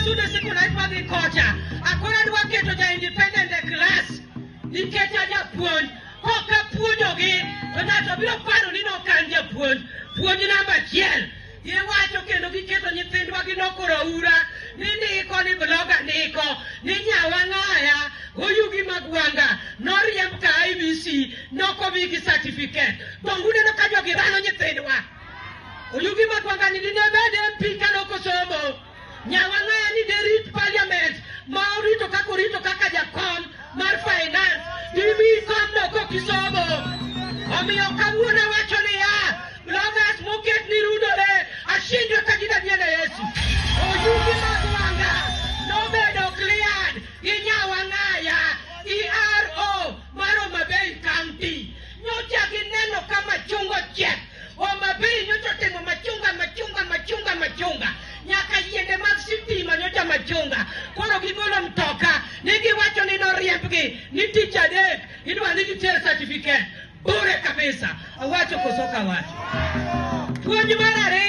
wasudo secondary wadhi kocha. Akoro adwa keto ja independent e class nikech a japuonj. Kok apuonjogi to ng'ato biro paro ni nok an japuonj. Puonj namba achiel. Giwacho kendo giketo nyithindwa giloko raura ni ndiko ni blogger ndiko ni Nyawang'aya Oyugi Magwanga noriemb ka IEBC nokomigi certificate. Donge uneno ka jogi rano nyithindwa? Oyugi Magwanga ni dine bed MP ka nokosomo. Nyawang'aya ni derit parliament ma orito kaka orito kaka jakom mar finance dimi komno kokisomo. Omiyo kawuono awacho niya, bloggers moket ni rudore ashindwe ka jina Daniel Yesu. Oyugi Magwanga nobedo cleared gi Nyawang'aya ERO mar Homa Bay County. Nyocha gineno ka machunga ochiek. Homa Bay nyocha otimo machunga machunga machunga machunga. Nyaka yiende mag sitima nyocha machunga. Koro gigolo mtoka ni giwacho ni noriembgi ni tich adek idwa ni giter certificate. Bure kabisa. Awacho koso kawacho. Puonj mar ariyo.